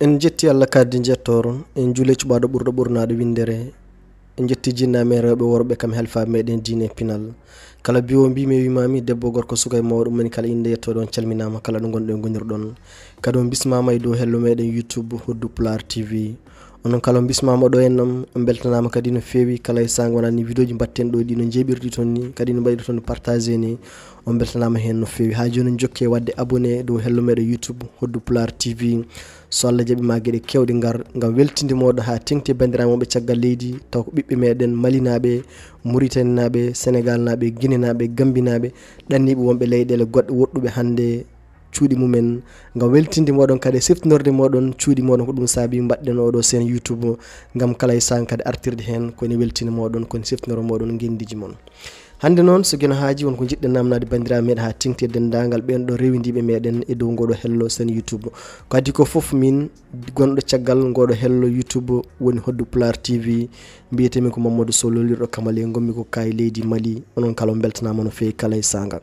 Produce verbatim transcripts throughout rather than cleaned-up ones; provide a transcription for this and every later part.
En jetti Allah kaddi njettoor, en juule cuɓaaɗo ɓurɗo ɓurnaade winndere. En jetti jinnaaɓe men rewɓe worɓe kam helfaaɓe meɗen diine pinal. Kala biwo mbimi e wimami, debbo gorko suka e mawɗo, moni kala innde yettoɗon calminama, kala ɗo gonɗon e gonirɗon. Kadi on bismama e dow hello meɗen YouTube Hoddu Pulaar T V. Onon kala on bismama ɗo en nam, on beltanama kadi no feewi. Kala e sanga wonani vidéo ji mbatten ɗo ɗi no jeeɓirɗi toon ni, kadi no mbaɗirɗi toon partage ni, on beltanama hen no feewi. Ha joni on jokke wadde abonné dow hello meɗen YouTube Hoddu Pulaar T V. So Allah jaɓi ma geɗe kewɗe ngar ngam weltinde moɗon ha tengti e bandiraɓe wonɓe caggal leydi, taw ko ɓiɓɓe meɗen Malinaɓe, Muritaninaaɓe, Senegalnaɓe, Guinenaɓe, Gambinaɓe, ɗanniɓe wonɓe leyɗele goɗɗe woɗɗuɓe hannde cuuɗi mumen, ngam weltinde moɗon kadi e siftinorde moɗon cuuɗi moɗon. Ko ɗum saabi mbaɗɗen oɗo seen YouTube ngam kala e saan kadi artirde heen ko ene weltina moɗon, ko ene siftinora moɗon ngenndiji mon. Hannde noon, so geno haaji, won ko njiɗɗen namnaade banndiraaɓe meɗen haa teŋti e denndaangal ɓeen ɗo rewindiiɓe meɗen e dow ngoɗo hello seen YouTube. Ko adii ko fof, min gonɗo caggal ngoɗo hello YouTube woni Hoddu Pulaar T V. Mbiyetee-mi ko Mamadou Sow, lolirɗo Kamale, ngonmi ko kaa e leydi Mali. Onon kala on mbeltanaama no feewi kala e saanga.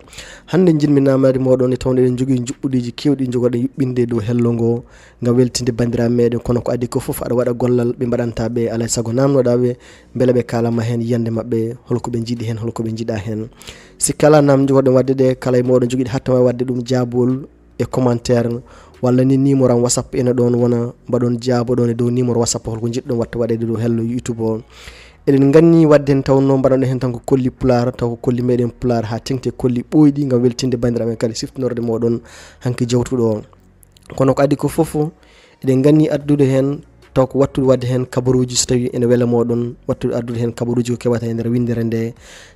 Hannde njiɗmi namnaade moɗon, e tawde eɗen njogii njuɓɓudiiji keewɗi njogoɗen yuɓɓinde e dow hello ngo, ngam weltinde banndiraaɓe meɗen, kono ko adii ko fof aɗa waɗa gollal ɓe mbaɗanta ɓe, alaa e sago namnoɗaa ɓe, mbele ɓe kaalanma heen yiyannde maɓɓe, holko ɓe njiɗi heen, holko ɓe njiɗaa heen. Si kala nam njogoɗen waɗde ɗe, kala e moɗon jogiiɗo hattama waɗde ɗum jaabol e commentaire, walla ni numéro am WhatsApp ene ɗon wona, mbaɗon jaaboɗon e dow numéro WhatsApp holko njiɗɗon watta waɗeede dow hello YouTube o. Eɗen nganni waɗde heen tawnoo mbaɗanɗo heen tan ko kolli Pulaar, taw ko kolli meɗen Pulaar haa teŋti e kolli ɓooyɗi ngam weltinde banndiraaɓe men kadi siftinorde moɗon hanki jawtuɗo o. Kono ko adii ko fof, eɗen nganni addude heen taw ko wattude waɗde heen kabaruuji, so tawii ene wela moɗon wattude addude heen kabaruuji ko keɓata e nder winndere nde.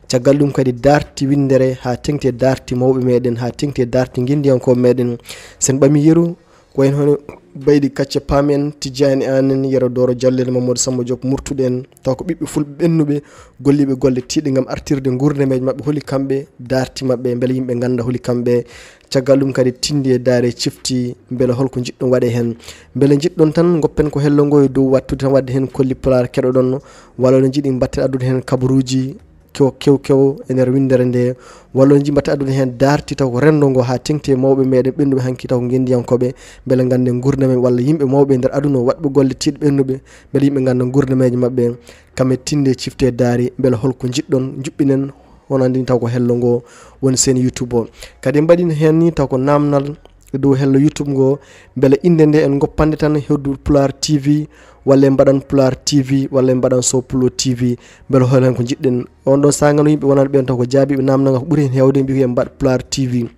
Caggal ɗum kadi daarti winndere haa teŋti e daarti mawɓe meɗen, haa teŋti e daarti ngenndiyankooɓe meɗen. Sen ɓami yeru, ko wayi hono Baydi Kacce Paam en, Tijjaani Aan en, Yero Dooro Jallo en, Mamadou Samba Diop Murtuɗo en, taw ko ɓiɓɓe fulɓe ɓennuɓe, golliiɓe golle tiiɗɗe ngam artirde nguurdameeje maɓɓe, holi kamɓe, daarti maɓɓe, mbele yimɓe ngannda holi kamɓe. Caggal ɗum kadi tinndi e daare cifti, mbele holko njiɗɗon waɗe heen. Mbele njiɗɗon tan ngoppen ko hello ngo e dow wattude tan waɗde heen kolli Pulaar keɗoɗon, walla no njiɗi mbatten addude heen kabaruuji kew, kew, kew e nder winndere nde, walla no njiɗi mbatten addude heen daarti taw ko renndo ngo haa teŋti e mawɓe meɗen ɓennuɓe hanki taw ko ngenndiyankooɓe, mbele ngannden nguurndam en walla yimɓe mawɓe e nder aduna o waɗɓe golle tiiɗɗe ɓennuɓe, mbele yimɓe ngannda nguurdameeje maɓɓe, kam e tinndi e cifti e daare, mbele holko njiɗɗon njuɓɓinen. Wonande ni taw ko hello ngo woni seen YouTube o. Kadi en mbaɗino heen ni taw ko namnal e dow hello YouTube ngo, mbele innde nde en ngoppande tan Hoddu Pulaar T V, walla en mbaɗan Pulaar T V, walla en mbaɗan Sow Pulo T V, mbele hol heen ko njiɗɗen. On ɗon saanga no yimɓe wonande ɓeen taw ko jaabiiɓe namnal ngal ko ɓuri heen heewde mbiyi ko en mbaɗ Pulaar T V.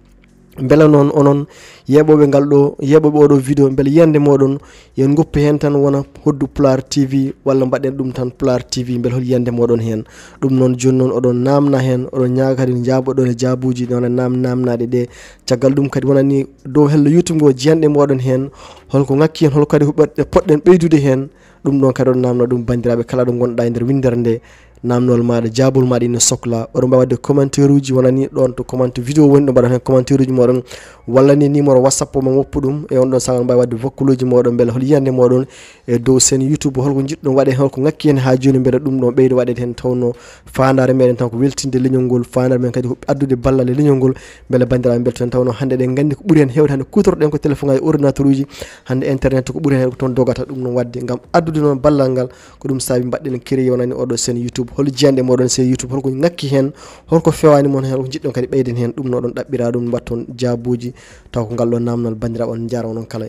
Mbele noon onon yeeɓooɓe ngal ɗo, yeeɓooɓe oɗo vidéo, mbele yiyannde moɗon, yo en ngoppu heen tan wona Hoddu Pulaar T V, walla mbaɗen ɗum tan Pulaar T V, mbele hol yiyannde moɗon heen. Ɗum noon jooni noon oɗon namna heen, oɗon ñaaga kadi njaaboɗon e jaabuuji ɗon e nam-, namnaaɗe ɗe. Caggal ɗum kadi wonani dow hello YouTube ngo jiyanɗe moɗon heen, holko ŋakki heen, hol kadi huɓɓat-, poɗɗen ɓeydude heen. Ɗum ɗon kadi oɗon namna ɗum banndiraaɓe kala ɗo ngonɗaa e nder winndere nde. Namnol maaɗa, jaabol maaɗa ina sokla. Oɗon mbaawi waɗde commentaire uji wonani ɗon to commentaire vidéo woni, ɗo mbaɗa heen commentaire uji moɗon, walla ni numéro WhatsApp o ma woppu ɗum. E on ɗon saanga on mbaawi waɗde vocal uji moɗon, mbele hol yiyannde moɗon e dow seen YouTube, holko njiɗɗon waɗe, holko ŋakki heen haa jooni, mbele ɗum ɗon ɓeydo waɗeede heen, tawnoo faandaare meɗen tan ko weltinde leñol ngol, faandaare men kadi ko addude ballal e leñol ngol, mbele banndiraaɓe mbelto heen. Tawnoo hannde eɗen nganndi ko ɓuri heen heewde hannde kuutorɗen ko téléphone ngaji, ordinateur uji, hannde internet ko ɓuri heen heewde ko toon dogata. Ɗum noon waɗde ngam addude noon ballal ngal, ko ɗum saabi mbaɗɗen créé wonani oɗo seen YouTube. Hol jiyanɗe moɗon seen YouTube, holko ŋakki heen, holko fewaani mon heen, holko njiɗɗon kadi ɓeyden heen, ɗum no oɗon ɗaɓɓira ɗum, mbatton jaabuuji, taw ko ngal ɗo namnal banndiraaɓe on njaarama noon kala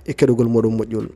e keɗogol moɗon moƴƴol.